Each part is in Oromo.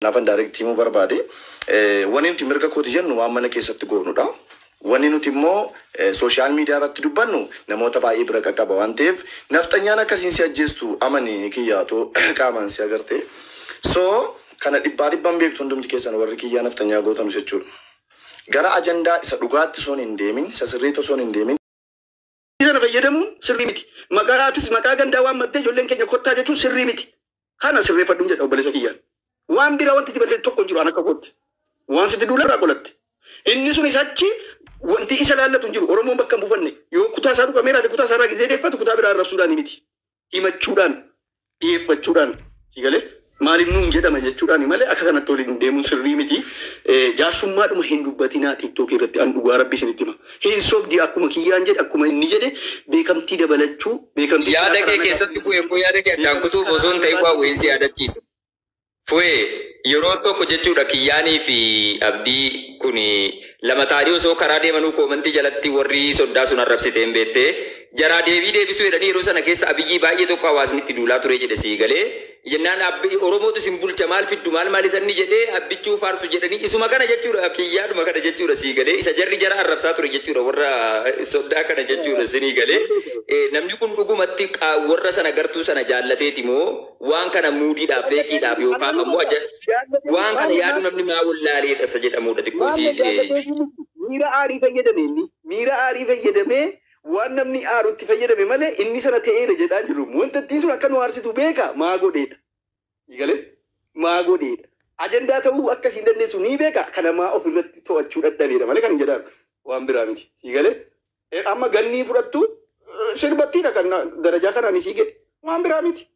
Kanaafan direct himuu barbaade. Wanni nuti mirga kooti jennu waan mana keessatti goonudha. Wanni nuti immoo social media irratti dubbannu namoota baay'ee bira qaqqaba waan ta'eef, nafxanyaan akkasiin si ajjeestu amani kiyyaatoo qaamaan si agarte. So kana dhibbaa dhibban beektu hundumti keessan warri kiyyaa nafxanyaa gootanu jechuudha. Gara ajandaa isa dhugaatti osoon hin deemin, isa sirriitti osoon hin deemin, sana fayyadamuun sirrii miti. Maqaa atis maqaa gandaa waan maddee ijoolleen keenya kottaa jechuun sirrii miti. Kana sirreeffadhuun jedha obboleessa kiyyaan. Waan biraa wanti itti balleessu tokko hin jiru an akka kootti. Waan sitti duula irraa qolatte. Inni sun isachi wanti isa laallatu hin jiru. Oromoon bakka hin buufanne. Yoo kutaa isaa tuqamee raate, kutaa isaa irraa gizee deeffatu kutaa biraa arrabsuudhaan miti. Himachuudhaan, dhiyeeffachuudhaan, si galee, maaliif nuun jedhama jechuudhaan malee akka kanatti waliin deemuun sirrii miti. Jaarsummaadhuma hin dubbatinaa TikTokii irratti, an dhugaa rabbii isinitti hima. Hin sobdi, akkuma kiyyaan jedhe, akkuma inni jedhe, beekamtii dabalachuu, beekamtii Yaada kee keessatti fu'e immoo yaada kee addaan kutuuf osoo hin ta'in waa wayiin si yaadachiisa. Fu'e yeroo tokko jechuudha, kiyyaanii fi abdii kun lama ta'anii osoo karaa deemanuu commentii jalatti warri soddaa sun arrabsite hin beektee jaraa deebii deebisuu jedhanii, yeroo sana keessa Abiyyii baay'ee tokko hawaasni itti duulaa ture jedhe sii galee jennaan, abbi Oromootu isin bulcha, maal fiddu, maal maal isanni jedhee abbichuu faarsu jedhanii, isuma kana jechuudha, kiyyaadhuma kana jechuudha, sii galee, isa jarri jara arrabsaa ture jechuudha, warra soddaa kana jechuudha, sinii galee. Namni kun dhugumatti warra sana gartuu sana jaallateeti moo waan kana muudiidhaaf, feekiidhaaf, yookaan ammoo waan kana yaadu namni maa wallaaleedha isa jedhamudha xiqqoo si Miira aarii fayyadame, inni miira aarii fayyadamee waan namni aarutti fayyadame malee inni sana ta'eera jedhaa jiru. Wanta ittiin sun akka nu aarsitu beeka, maa godheedha. Galee maa godheedha. Ajandaa ta'uu akkasiin dandeessu ni beeka, kana maa ofirratti to'achuu dadhabeedha malee kan hin jedhaan waan biraa miti. Galee amma gannii fudhattu sirbattiidha kan darajaa kanaan isii ga'e, waan biraa miti.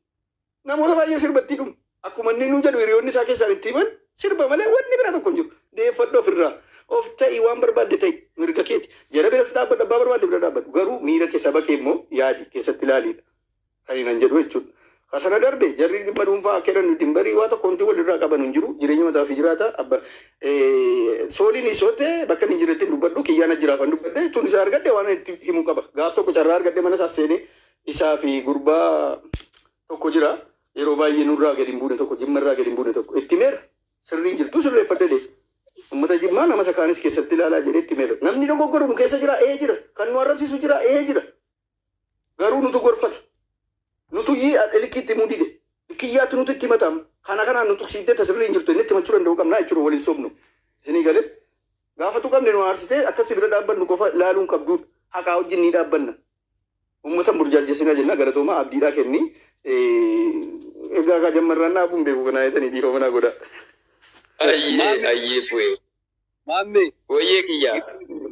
Namoota baay'ee sirbattii dhumu. Akkuma inni nu jedhu hiriyoonni isaa keessaan itti himan, sirba malee wanni bira tokko hin jiru. Deeffadhu ofirraa. Of ta'i, waan barbaadde ta'i, mirga keeti. Jara biras dhaabbadhu, abbaa barbaadde bira dhaabbadhu. Garuu miira kee, saba kee immoo yaadi, keessatti ilaaliidha. Kan inni jedhu jechuudha. Ka sana darbe jarri dhimma dhuunfaa akka jedhan nuti hin barii, waa tokko wanti walirraa qaban hin jiru. Jireenya mataa ofii jiraata. Abba sooliin isoote bakka inni jiretti hin dubbadhu, kiyyaan jiraafan dubbadhe, tun isaa argadhe waan itti himuu qaba. Gaaf tokko carraa argadhe mana isaa seenee, isaa fi gurbaa tokko jira. Yeroo baay'ee nurraa gadi hin buune tokko, jimmarraa gadi hin buune tokko itti meera. Sirriin jirtu sirreeffadhe dee. Uummata jimmaa nama isa kaanis keessatti ilaalaa jedhee itti meera. Namni dogoggoru nu keessa jira, ee jira. Kan nu arrabsiisu jira, ee jira. Garuu nutu gorfata. Nutu yii likkiitti himuu dide. Kiyyaatti nutu itti himatam. Kana kanaan nu tuqsiiftee tasirriin jirtu inni itti himachuu danda'u qabnaa jechuudha, waliin sobnu. Isinii galee? Gaafa tuqamne nu aarsitee akka bira dhaabbannu qofa ilaaluun qabduudha. Haqaa wajjin ni dhaabbanna. Uummata burjaajessina jenna, galatoomaa, abdiidhaa kenni. Egaa kaa jammarraan dhaabuun beeku kanaa jetanii dhiifama naa godha. Ayyee, ayyee fu'e. Maammee. Wayyee kiyyaa.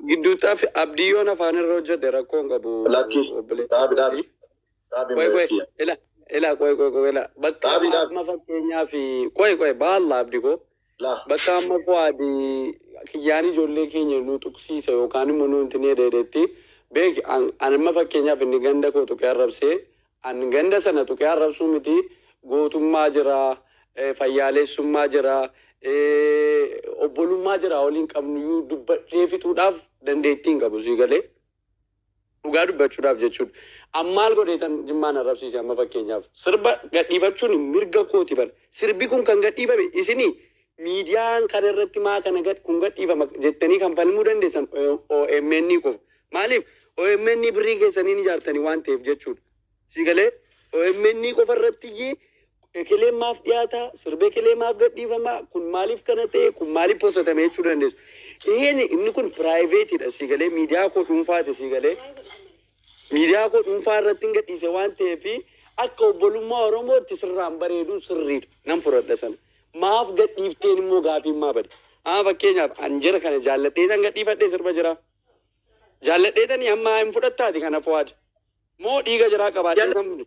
Gidduutti abdiyyoon afaan irra hojjedhe rakkoo hin qabu. Lakki. Obboleessa. Dhaabi, dhaabi. Dhaabi. Qoy, qoy. Kiyya. Ila ila, qoy, qoy, qoy, ila bakka Dhaabi, dhaabi. amma fakkeenyaaf, qoy, qoy, baalla abdi koo Laa. bakka amma Fuwaadi kiyyaan ijoollee keenya nu tuqsiisa yookaan immoo nu intinee dheedeetti beeki, an amma fakkeenyaaf inni ganda koo tuqee arrabsee, an ganda sana tuqee arrabsuu miti, gootummaa jira, fayyaalessummaa jira, obbolummaa jira, waliin qabnu dubbadhee fixuudhaaf dandeettii hin qabu, sii galee, dhugaa dubbachuudhaaf jechuudha. Ammaal godheetan jimmaan arrabsiise? Amma fakkeenyaaf sirba gadhiifachuun mirga kooti bara. Sirbi kun kan gadhiifame isinii miidiyaan kana irratti maa kana gad kun gadhiifama jettanii kan falmuu dandeessan OMN qofa. Maaliif? OMN birrii keessaniin ijaartanii waan ta'eef jechuudha. Si galee? OMN qofa irratti iyyee ekeleen maaf dhiyaata, sirba ekelee maaf gadhiifama, kun maaliif kana ta'e, kun maaliif postatame jechuu dandeessu. Iheen inni kun privateiidha, si galee, miidiyaa koo dhuunfaati, si galee. Miidiyaa koo dhuunfaa irratti hin gadhiise waan ta'eef akka obbolummaa Oromootti sirraan bareedu, sirriidha. Nan fudhadha sana. Maaf gadhiifteen immoo gaafiin maa bade? Amma fakkeenyaaf an jara kana jaalladheetan gadhiifadhee sirba jira. Jaalladheetanii amma hin fudhattaati kana Fuwaad. Moo dhiiga jiraa qabaadhee?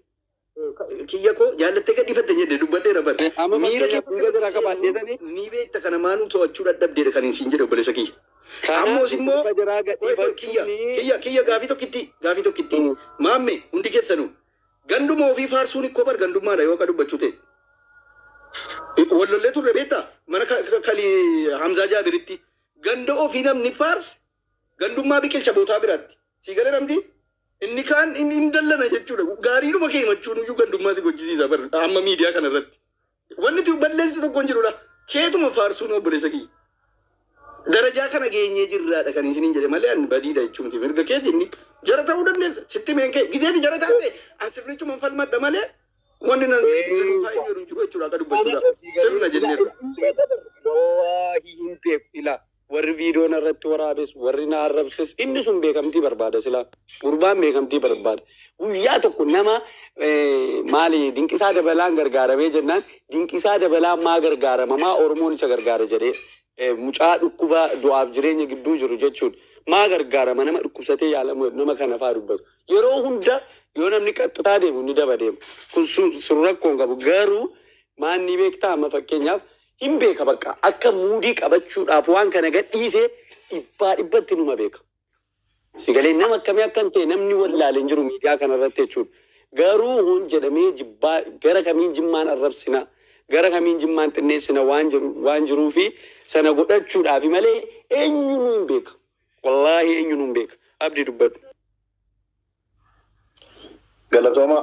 Kiyya koo jaallattee gadhiifatte jedhe dubbadheera bara. Amma Miira kee fakkeenyaaf dhiiga jiraa qabaadheetanii. Ni beekta, kana maanuu to'achuu dadhabdeedha kan hin siin jedhe, obboleessa kiyya. Kanaaf Ammoos immoo sirba jiraa qoy, qoy, kiyya gadhiifachuun kiyya kiyya, gaafii tokkitti, maamme, hundi keessanuu ganduma ofii faarsuun ikkoo bar gandummaadha yoo akka dubbachuu ta'e. Wallollee turre beektaa, mana kalii Hamzaa Jaabiritti ganda ofii namni faarse gandummaa biqilcha bootaa biraatti. Sii galee namni inni kaan inni hin dallana jechuudha. Gaariidhuma kee himachuun iyyuu gandummaa si gochisiisa bar amma miidiyaa kana irratti. Wanni tu balleessitu tokko hin jirudha. Keetuma faarsuun obboleessa kiyya. Darajaa kana geenyee jirraadha kan isiniin jedhe malee ani badiidha jechuun miti. Mirga keeti inni jara ta'uu dandeessa. Sitti meen kee gideeti jara taate an sirnichuma falmadha malee wanni nan sitti sin hin jiru hin jiru jechuudha akka dubbachuudha. Sirna jenneerra. Wallaahi hin beeku ilaa warri viidiyoo narratti waraabes warri na arrabses inni sun beekamtii barbaada silaa gurbaan beekamtii barbaada. Guyyaa tokko nama maali Dinqisaa Dabalaan gargaaramee jennaan Dinqisaa Dabalaan maa gargaarama maa Oromoon isa gargaara jedhee mucaa dhukkuba du'aaf jireenya gidduu jiru jechuudha. Maa gargaarama nama dhukkubsatee yaalamu nama kana faa dubbatu. Yeroo hunda yoo namni qaxxitaa deemu ni daba deema. Kun sun rakkoon qabu garuu maanni beektaa amma fakkeenyaaf hin beeka bakka akka muudii qabachuudhaaf waan kana gadhiisee dhibbaa dhibbatti numa beeka. Sigalee nama akkamii akka hin ta'e namni wallaalee hin jiru miidiyaa kanarratti jechuudha. Garuu hun jedhamee jibbaa gara kamiin jimmaan arrabsina gara kamiin jimmaan xinneessina waan jiru waan jiruu fi sana godhachuudhaaf malee eenyuun hin beeka. Wallaahi eenyuun hin beeka. Abdii dubbadhu. Galatooma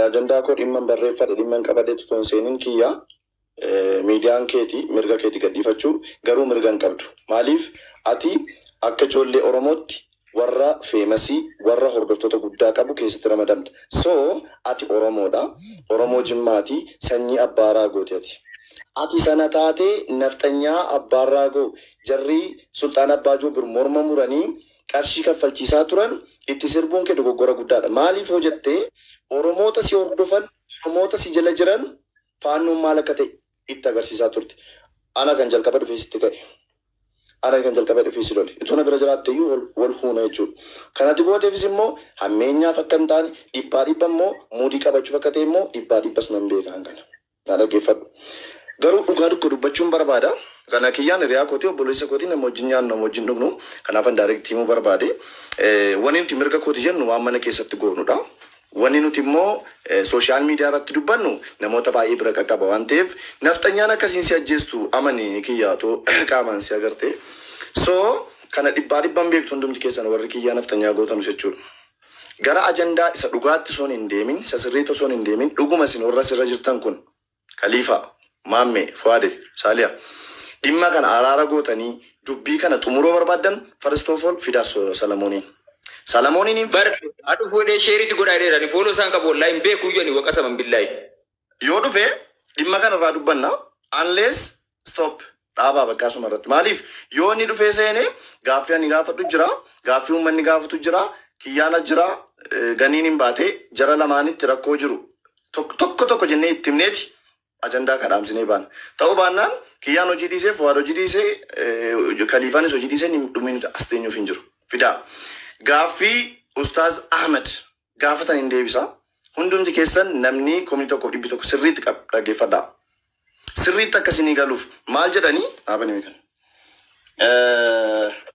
ajandaa koo dhimma hin barreeffadhe dhimma hin qabadhe tutoon seeniin kiyya miidiyaan keeti mirga keeti gadhiifachuu garuu mirga hin qabdu. Maaliif ati akka ijoollee Oromootti warra famous warra hordoftoota guddaa qabu keessatti ramadamta. So ati Oromoodha. Oromoo Jimmaati sanyii abbaa raagooti ati. Ati sana taatee nafxanyaa abbaan raagoo jarri sulxaan abbaa joobir morma muranii qarshii kaffalchiisaa turan itti sirbuun kee dogoggora guddaadha. Maaliif hoo jettee Oromoota si hordofan, Oromoota si jala jiran faannoon maal akka ta'e itti agarsiisaa turte. Ana kan jalqaba dhufee sitti ka'e. Ana kan jalqaba dhufee si lole. Itoo na bira jiraatte iyyuu wal fuuna jechuudha. Kanatti gooteefis immoo hammeenyaaf akka hin taane dhibbaa dhibba immoo muudii qabachuuf akka ta'e immoo dhibbaa dhibbas nan beekaan kana. Na dhaggeeffadhu. Garuu dhugaa dukka dubbachuun barbaada. Kana kiyyaan hiriyaa kootii obboleessa kootii nama wajjin nyaannu nama wajjin dhugnu kanaafan direct himuu barbaade. Wanni nuti mirga kooti jennu waan mana keessatti goonudha. Wanni nuti immoo social media irratti dubbannu namoota baay'ee bira qaqqaba waan ta'eef nafxanyaan akkasiin si ajjeestu amani kiyyaatoo qaamaan si agarte. So kana dhibbaa dhibban beektu hundumti keessan warri kiyyaa nafxanyaa gootanu jechuudha. Gara ajandaa isa dhugaatti osoo hin deemin isa sirriitti osoo hin deemin dhuguma isin warra sirra jirtan kun Kaliifaa, Maammee, Fuwaade, Saaliyaa dhimma kana araara gootanii dubbii kana xumuruu barbaaddan first of all fidaa Salamooniin. Salamooniin hin Bar adu fuudhee sheeritti godhaa dheerani follow isaan qabu wallaahi hin beeku iyyuu ani waqa saban billaahi. Yoo dhufe dhimma kana irraa dubbanna unless stop dhaabaa bakka asuma irratti. Maaliif yoo inni dhufee seene gaaffii ani gaafadhu jira, gaaffii uummanni gaafatu jira, kiyyaana jira, ganiin hin baate jara lamaanitti rakkoo jiru. Tokko tokko jennee itti himneeti ajandaa kadhaamsinee baana. Ta'uu baannaan kiyyaan hojii dhiisee, Fuwaad hojii dhiisee, Kaliifaanis hojii dhiisee inni dhumiin as teenyuuf hin jiru. Fidaa. Gaaffii Ustaaz Ahmed gaafatan hin deebisa. Hundumti keessan namni 1100 sirriitti qab dhaggeeffadhaa. Sirriitti akkasinii galuuf maal jedhanii dhaabanii beekan.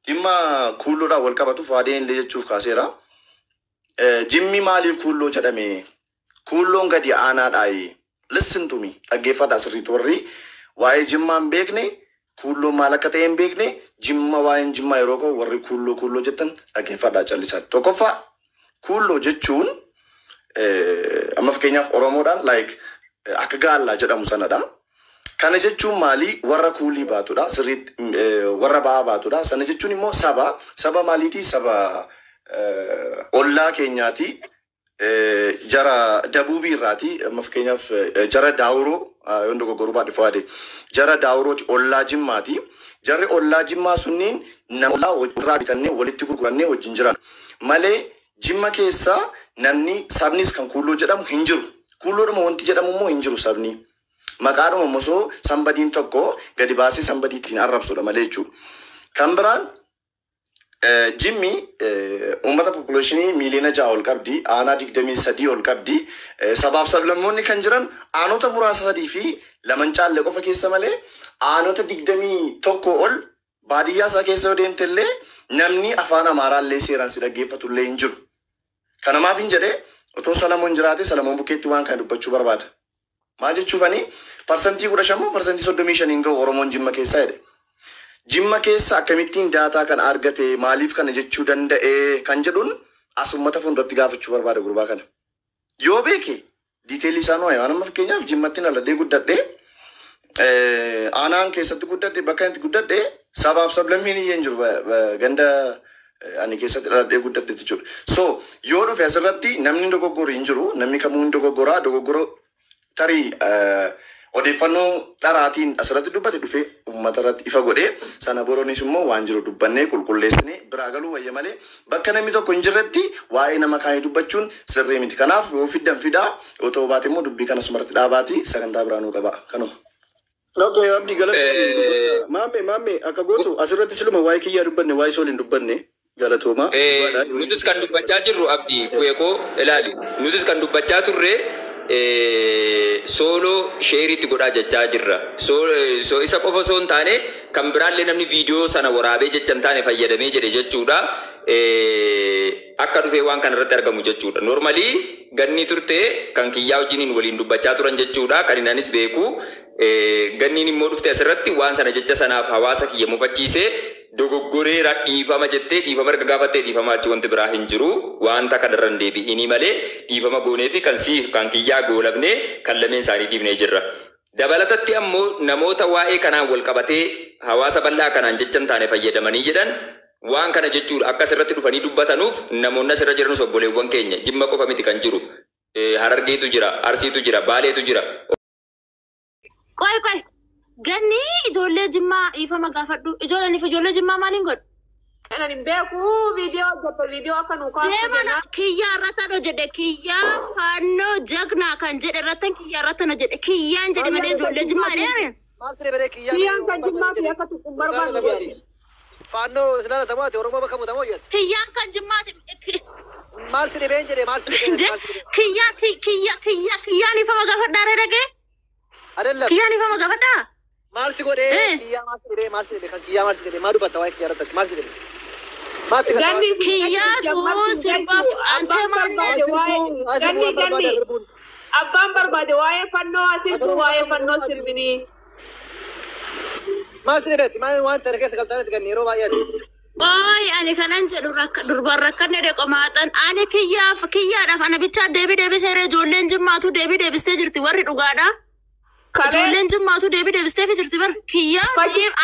Dhimma kuulloodhaan wal qabatu Fuwaadeen illee jechuuf kaaseera. Jimmi maaliif kuulloo jedhame? Kuulloon gadi aanaadhaayi. Listen to me. Dhaggeeffadhaa sirriitti warri waa'ee jimmaa hin beekne kuulloo maal akka ta'e hin beekne jimma waa'een jimmaa yeroo ka'u warri kuulloo kuulloo jettan dhaggeeffadhaa callisaa. Tokkoffaa kuulloo jechuun amma fakkeenyaaf Oromoodhaan like akka gaallaa jedhamu sanadha. Kana jechuun maali? Warra kuulii baatudha. Sirriitti warra ba'aa baatudha. Sana jechuun immoo saba. Saba maaliiti? Saba ollaa keenyaati. Jara dabuubii irraati. Amma fakkeenyaaf jara daawuroo yoon dogoggoruu baadhe Fuwaade. Jara daawurooti ollaa jimmaati. Jarri ollaa jimmaa sunniin nama ollaa irraa bitannee walitti gurgurannee wajjin jiran. Malee jimma keessa namni sabnis kan kuulloo jedhamu hin jiru. Kuulloodhuma wanti jedhamu immoo hin jiru sabni. Maqaadhuma osoo sambadiin tokko gadi baasee sambadii ittiin arrabsudha malee jechuudha. Kan biraan jimmi uummata population 6 miiliyoona ol qabdi, aanaa 23 ol qabdi. Sabaaf sablammoonni kan jiran aanota muraasa sadii fi laman caalle qofa keessa malee aanota 21 ol baadiyyaa isaa keessa yoo deemte illee namni afaan Amaaraa illee seeraan si dhaggeeffatu illee hin jiru. Kanamaaf hin jedhee otoo Salamoon jiraate Salamoon bukkeetti waan kana dubbachuu barbaada. Maal jechuufani 15% moo 35% hin ga'u Oromoon Jimma keessaa jedhe. Jimma keessa akkamittiin data kana argate maaliif kana jechuu danda'e kan jedhuun as uummata fuulduratti gaafachuu barbaada gurbaa kana. Yoo beeke detail isaa nu waan amma fakkeenyaaf Jimmatti aladhee guddadhee Aanaan keessatti guddadhe, bakka itti guddadhe sabaaf sablammiin iyyee hin jiru ganda ani keessatti dhaladhee guddadhe jechuudha. So yoo dhufe asirratti namni dogoggoru hin jiru, namni kamuu hin dogoggoraa, dogoggoro tarii odeeffannoo dharaatiin asirratti dubbate dhufee uummata irratti ifa godhee sana boroonis immoo waan jiru dubbannee qulqulleessinee biraa galuu wayya malee bakka namni tokko hin jirretti waa'ee nama kaanii dubbachuun sirrii miti. Kanaaf yoo fiddan fidaa, yoo ta'uu baate immoo dubbii kana sumarratti dhaabaati sagantaa biraa nuu qaba. Kanuma. Okay, Abdi galatooma. Maamme, maamme, akka gootu asirratti siluma waa'ee kiyyaa dubbanne, waa'ee sool hin dubbanne, galatooma. Nutis kan dubbachaa jirru, Abdii fu'eekoo ilaali. Nutis kan dubbachaa turre sooloo sheeriitti godhaa jechaa jirra. So isa qofa osoo hin taane kan biraallee namni viidiyoo sana waraabee jecha hin taane fayyadamee jedhe jechuudha. Akka dhufee waan kana irratti argamu jechuudha. Normally ganni turte kan kiyyaa wajjiniin waliin dubbachaa turan jechuudha. Kan inni anis beeku. Ganniin immoo dhufte asirratti waan sana jecha sanaaf hawaasa kiyya mufachiisee dogoggoreera, dhiifama jettee dhiifama erga gaafattee dhiifama achi wanti biraa hin jiru. Wanta kanarra hin deebi'inii malee dhiifama goonee fi kan siif kan kiyyaa goolabnee kan lameen isaanii dhiifnee jirra. Dabalatatti ammoo namoota waa'ee kanaan wal qabatee hawaasa bal'aa kanaan jecha hin taane fayyadamanii jedhan waan kana jechuudha akka asirratti dhufanii dubbatanuuf namoonni asirra jiranus obboleewwan keenya Jimma qofa miti kan jiru. Harargeetu jira, Arsiitu jira, Baaleetu jira. Qoy qoy. Ganni ijoollee Jimmaa dhiifama gaafadhu. Ijoolleen fi ijoollee Jimmaa maaliin godhu? Kanan hin beeku, viidiyoo hojjette, viidiyoo akka nu kaastu Deema jennaan. Kiyyaa irratti hojjedhe, kiyyaa faannoo jagnaa kan jedhe irratti, kiyyaa irratti hojjedhe, kiyyaan jedhe malee ijoollee Jimmaa dheere. Maal siree baree kiyyaa? Kiyyaan kan Jimmaa fi akka tuqun barbaadu jedhe. Faannoo silaalatamoo ati Oromoo bakka buutamoo jette. Kiyyaan kan Jimmaati. Maal si dhibeen jedhee, maal si dhibeen, maal si dhibeen? Kiyyaa kiyyaa kiyyaa kiyyaan ifama gaafadhaa ree dhagee. Adellam. Kiyyaan ifama gaafadhaa. Maal si godhee? Kiyyaa maal si dhibee, maal si dhibee, kan kiyyaa maal si dhibee, maal dubbata waa'ee kiyyaa irratti, maal si dhibee? Maatti kan Ganni Kiyyaatu sirbaaf antee maal Ganni, ganni, abbaan barbaade waa'ee fannoo asirtu waa'ee fannoo sirbinii. Maal si dhibeeti? Maal waan ta'e keessa galtaanitti ganni yeroo baay'ee ati? Ooy, ani kanan jedhu durbaan rakkanne dhe qomaaxan. Ani kiyyaaf kiyyaadhaaf ana bichaa deebii deebiseera, ijoolleen Jimmaatu deebii deebistee jirti warri dhugaadha. Kalee Ijoolleen Jimmaatu deebii deebistee jirti bar kiyyaa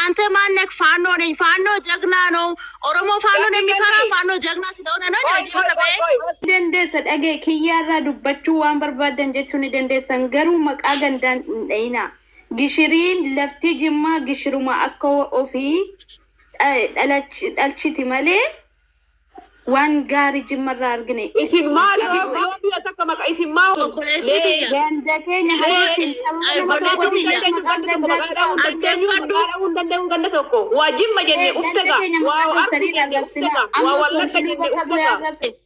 አንተ ማነክ ፋኖ ነኝ፣ ፋኖ ጀግና ነው፣ ኦሮሞ ፋኖ ነው የሚፈራ፣ ፋኖ ጀግና ስለሆነ ነው jedhe dhiirota ba'ee. Dandeessa dhagee kiyyaarraa dubbachuu waan barbaadan jechuu ni dandeessan, garuu maqaa gandaan hin dhayinaa. Gishiriin lafti Jimmaa gishiruma akka ofii dhalchiti malee waan gaarii Jimmarraa argine. Isin maal, isin yoo biyya takka maqa isin maal? Obboleettii tiyya. Ganda keenya harreetti Obboleettii tiyya. Ganda tokko maqaa dhahuu hin dandeenyu, maqaa dhahuu hin dandeenyu ganda tokko. Waa Jimma jenne uftega, waa Arsii jenne uftega, waa Wallagga jenne uftega.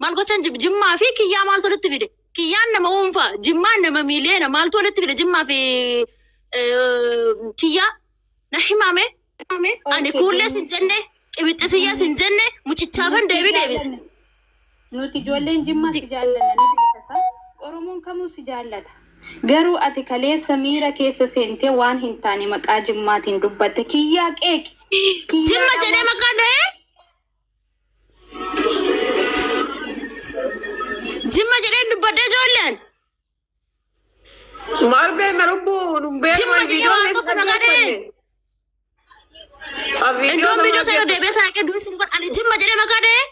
Maal gochaan Jimmaa fi kiyyaa maaltu walitti fide? Kiyyaan nama dhuunfaa, Jimmaan nama miiliyoona, maaltu walitti fide Jimmaa fi kiyyaa? Na himame. Ani kuullees hin jenne, qibixxisiyyaas hin jenne, mucichaafan deebii deebise. Nuti ijoolleen Jimmaa si jaallanna ni beektasa. Oromoon kamuu si jaallata. Garuu ati kaleessa miira keessa seentee waan hin taane maqaa Jimmaatiin dubbatte, kiyyaa qeeqi. Jimma jedhee maqaa dha'ee? Jimma jedhee dubbadhee ijoolleen? Maal beekna lubbuu, nun beeknu. Jimma jedhee waan tokko maqaa dha'ee? Iddoon viidiyoo sana deebi'ee taa'ee du'i sin godha. Ani jimma jedhee maqaa dha'ee?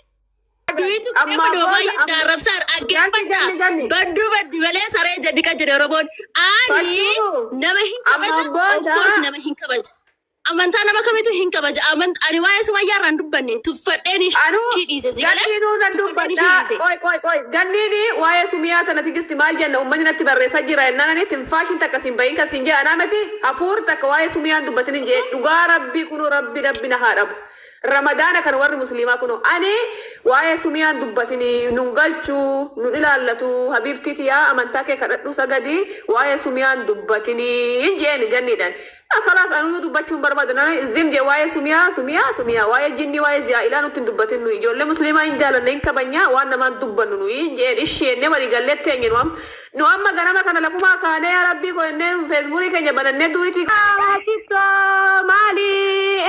Du'itu Amma amma daarabsaa dhaggeeffadhaa. Ganni. Badduu baddu malee saree jedhi kan jedhe Oromoon. Ani Fakkii. nama hin kabaja. Amma booda- Of course nama hin kabaja. Amantaa nama kamitu hin kabaja. Ani waa'ee Sumayyaa irraan dubbanne, tuffadheen Anu ishii dhiise. Si galee? ganniinuu nan Tuffadheen ishii dubbadhaa. dhiise. Qoy qoy qoy, ganniini waa'ee Sumiyaa tana tigisti maal jenna, uummanni natti barreessaa jira jennaan ani tinfaashin takka sin bahin kan sin jee anaa miti, hafuur takka waa'ee Sumiyaan dubbatin hin jee. Dhugaa rabbii kunuu rabbi rabbi na haa dhabu. Ramadaana kan warri musliimaa kunuu ani waa'ee Sumiyaan dubbatini nun galchuu nun ilaallatu, habiibtii tiyaa, amantaa kee kadhadhu, sagadi, waa'ee Sumiyaan dubbatini hin jeen ganniidhaan. خلاص anuyyuu dubbachuun barbaadu nana zim jee waa'ee Sumiyaa, Sumiyaa, Sumiyaa, waa'ee jinni, waa'ee ziyaa'ilaa nutti hin dubbatin, nuyi ijoollee musliimaa hin jaalanne, hin kabajnaa, waan namaan dubbannu nuyi hin jeen isheenne walii galleetti eenye. Nu amma ganama kana lafumaa kaanee yaa rabbii koo jennee feesbuukii keenya banannee duwitii. Maali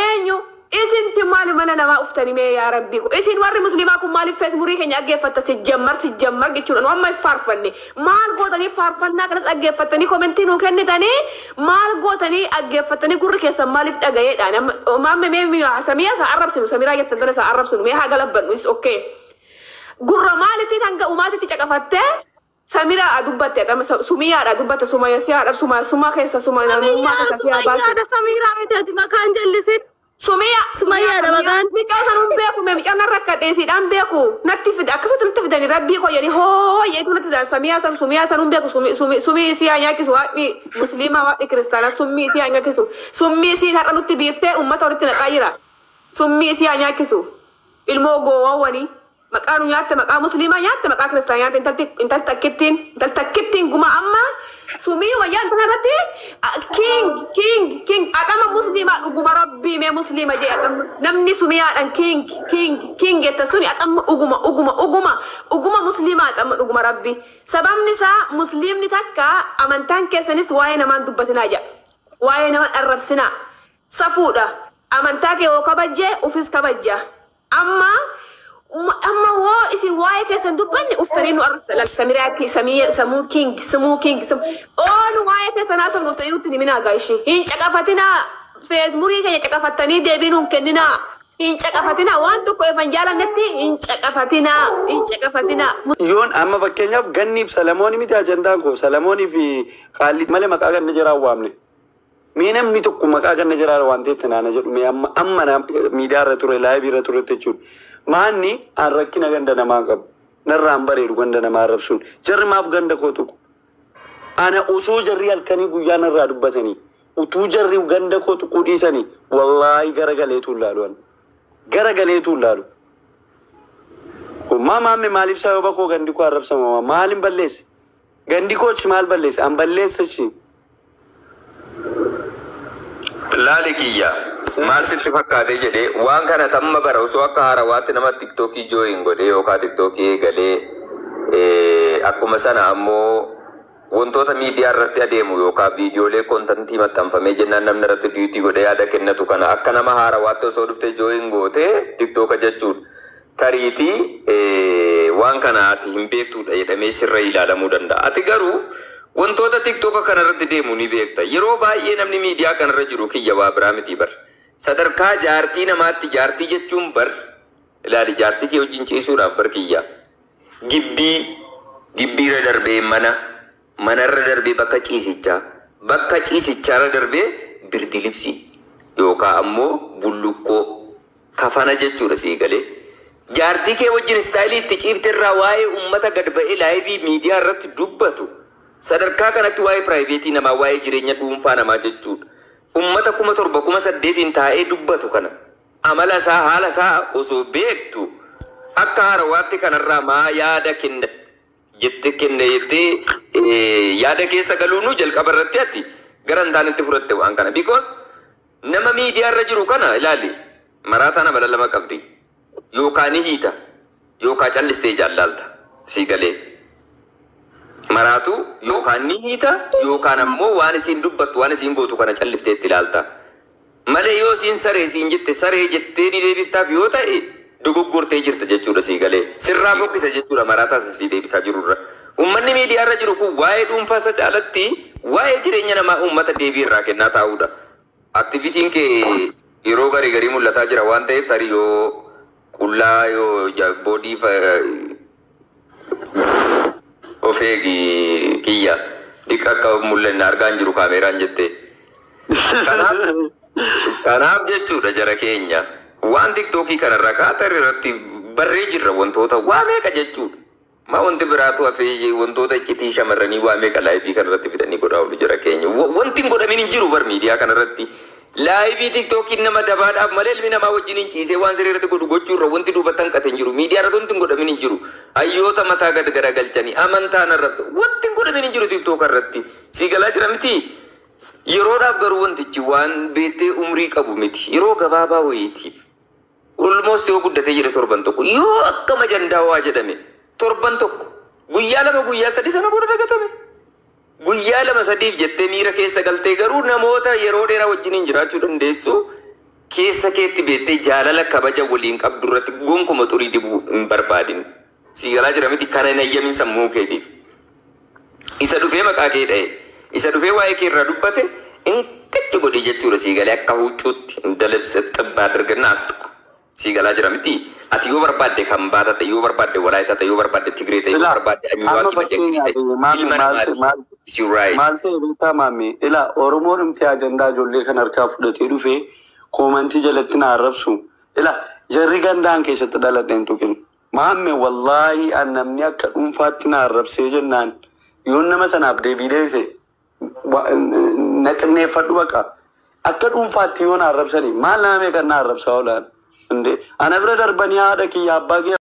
eenyu isinti maali mana. Mana namaa uftanii mee yaa rabbii ko. Isin warri musliimaa kun maaliif feesbuukii keenya dhaggeeffatta sijjammar sijjammar jechuudha. Nu amma hin faarfanne. Maal gootanii faarfannaa kanas dhaggeeffattanii komentii nuu kennitanii maal gootanii dhaggeeffattanii gurri keessan maaliif dhagayeedha. Maamme mee samiyaa isaa arrabsinu samiraa jettan tana isaa arrabsinu mee haa galabbannu is okay. Gurra maalitiin hanga umaatitti caqafattee Samiraa dubbatte sumiyaadha dubbatte sumayyaadha suma suma keessa suma namummaa keessa siyaa baasu. Sumayyaadha Samiraa miti ati maqaan jallisin. Sumiya Sumayyaadha maqaan. Mucaa sanuun beeku mee mucaan narra akka dheesiidhaan beeku natti fide akkasumatti natti fidani rabbii koo jedhanii hoo jedhu natti fidan samiyaa san sumiyaa sanuun beeku sumii isii haa nyaachisu waaqni musliimaa waaqni kiristaanaa summii isii haa nyaachisu summii isiin har'a nutti biiftee uummata walitti naqaa jira summii isii haa nyaachisu ilmoo goowwanii. Maqaa nu nyaatte maqaa musliimaa nyaatte maqaa kiristaanaa nyaatte intalti intalti takkittiin intalti takkittiin guma amma sumii wayyaan tana irratti king king king adhama musliimaa dhuguma rabbii mee musliima jee adhama namni sumiyaadhaan king king king jetta suni adhama dhuguma dhuguma dhuguma dhuguma musliimaa adhama dhuguma rabbii sababni isaa musliimni takka amantaan keessanis waa'ee namaan dubbatinaa jedha waa'ee nama arrabsinaa safuudha amantaa kee yoo kabajjee ufis kabajja amma amma woo isin waa'ee keessan dubbanne uftanii nu arrabsa samiraa samii samuu king samuu king oolu waa'ee keessan haasofnu uftanii nutti himinaa gaishii hin caqafatinaa feesbuukii keenya caqafattanii deebii nuun kenninaa hin caqafatinaa waan tokko efan jaalannetti hin caqafatinaa hin caqafatinaa. Yoon amma fakkeenyaaf ganniif Salamoon miti ajandaan koo Salamoonii fi qaalli malee maqaa ganna jiraa waamne. Mee namni tokko maqaa ganna jiraa waan ta'etti naana jedhu mee amma amma miidiyaa irra ture laayivii irra ture jechuudha. Maanni an rakkina ganda namaa qabu. Narraan bareedu ganda namaa arrabsuun. Jarri maaf ganda koo tuqu? Ana osoo jarri halkanii guyyaa narraa dubbatanii utuu jarri ganda koo tuquu dhiisanii wallaahi gara galeetu hin laalu. Gara galeetu hin laalu. Maa maamme maaliif sababa koo gandi koo arrabsama? Maalin balleesse? Gandi koochi maal balleesse? An balleessa shi. Laali kiyya maal sitti fakkaatee jedhee waan kana tamma bara osoo akka haarawaatti nama tiktookii jooyin godhee yookaan tiktookii eegalee akkuma sana ammoo wantoota miidiyaa irratti adeemu yookaan viidiyoolee kontantii maxxanfamee jennaan namni irratti diyuutii godhee yaada kennatu kana akka nama haarawaatti osoo dhuftee jooyin gootee tiktooka jechuudha. Tariitii waan kana ati hin beektuudha jedhamee sirra ilaalamuu danda'a. Ati garuu wantoota tiktoka kanarratti deemu ni beekta. Yeroo baay'ee namni miidiyaa kanarra jiru kiyya waa biraa miti bar. Sadarkaa jaartii namaatti jaartii jechuun bar ilaali jaartii kee wajjin ciisuudhaaf bar kiyya. Gibbii gibbiirra darbee mana manarra darbee bakka ciisichaa bakka ciisichaarra darbee birdilibsii yookaan ammoo bullukkoo kafana jechuudha sii galee. Jaartii kee wajjin istaayilii itti ciifte irraa waa'ee uummata gad ba'ee laayivii miidiyaa irratti dubbatu. Sadarkaa kanatti waa'ee piraayiveetii namaa waa'ee jireenya dhuunfaa namaa jechuudha. Uummata 7,000 8,000 taa'ee dubbatu kana amala isaa haala isaa osoo beektu akka haarawaatti kanarraa maa yaada kenna jette kenne jettee yaada keessa galuunu jalqaba irratti ati gara hin taanetti fudhatte waan kana. Because nama miidiyaa irra jiru kana ilaali maraataan amala lama qabdi yookaan ni hiita yookaan callistee jaallaalta sii galee. Maraatu yookaan ni hiita yookaan ammoo waan isiin dubbattu waan isiin gootu kana calliftee itti ilaalta. Malee yoo isiin saree isiin jette saree jettee ni deebiftaaf yoo ta'e dogoggortee jirta jechuudha sii galee. Sirraa fokkisa jechuudha maraataa isa sii deebisaa jirurra. Uummanni miidiyaa irra jiru kun waa'ee dhuunfaa isa caalatti waa'ee jireenya namaa uummata deebii irraa kennaa taa'uudha. Aktivitiin kee yeroo garii garii mul'ataa jira waan ta'eef tarii yoo qullaa yoo boodii of eegi kiyya dhiqa akka mul'anne argaa hin jiru kaameeraan jettee. Kanaaf jechuudha jara keenya waan tiktookii kanarra kaatar irratti barree jirra wantoota waa meeqa jechuudha. Maa wanti biraatu hafee wantoota iccitii shamarranii waa meeqa laayivii kanarratti fidanii godhaa oolu jara keenya. Wanti hin godhamin hin jiru bar miidiyaa kanarratti. Laayivii tiktookiin nama dabaadhaaf malee ilmi namaa wajjin hin ciisee waan sirrii irratti godhu gochuurra wanti duubatti hanqate hin jiru. Miidiyaa irratti wanti hin godhamin hin jiru. Hayyoota mataa gad garagalchanii amantaan arrabsa. Wanti hin godhamin hin jiru tiktooka irratti. Sii galaa jira miti. Yeroodhaaf garuu wantichi waan beektee umrii qabu miti. Yeroo gabaabaa wayiitiif. Almost yoo guddatee jedhe torban tokko yoo akka majandaawaa jedhame torban tokko guyyaa 2 guyyaa 3 sana booda dagatame. Guyyaa 2 3 jettee miira keessa galtee garuu namoota yeroo dheeraa wajjin hin jiraachuu dandeessu. Keessa keetti beektee jaalala kabaja waliin qabdu irratti gonkumaa xurii dibuu hin barbaadin. Si galaa jira miti kana hin ayyamin sammuu keetiif. Isa dhufee maqaa kee dha'e, isa dhufee waa'ee kee irraa dubbate inkachi godhi jechuudha sii galee akka huccuutti hin dalabse xibbaa dirgannaa as ta'a. Sii galaa jira miti ati yoo barbaadde kan baata ta'e, yoo barbaadde Walaayita ta'e, yoo barbaadde Tigree ta'e, yoo Ilaa barbaadde amma Anyuwaaqii Majangii fakkeenyaaf ta'e, maami ilma maal namaati. maal It's your right. maal ta'e beektaa maami ilaa Oromoon dhumti ajandaa ijoollee kan harkaa fudhatee dhufee koomantii jalatti na arrabsu ilaa jarri gandaan keessatti dhaladheen tuqin maamme wallaahi an namni akka dhuunfaatti na arrabsee jennaan yoon nama sanaaf deebii deebise na xinneeffadhu baqa akka dhuunfaatti yoo na arrabsanii maal nama meeqan na arrabsaa oolan inde ana bira darbanii haadha kiyya abbaa kiyya.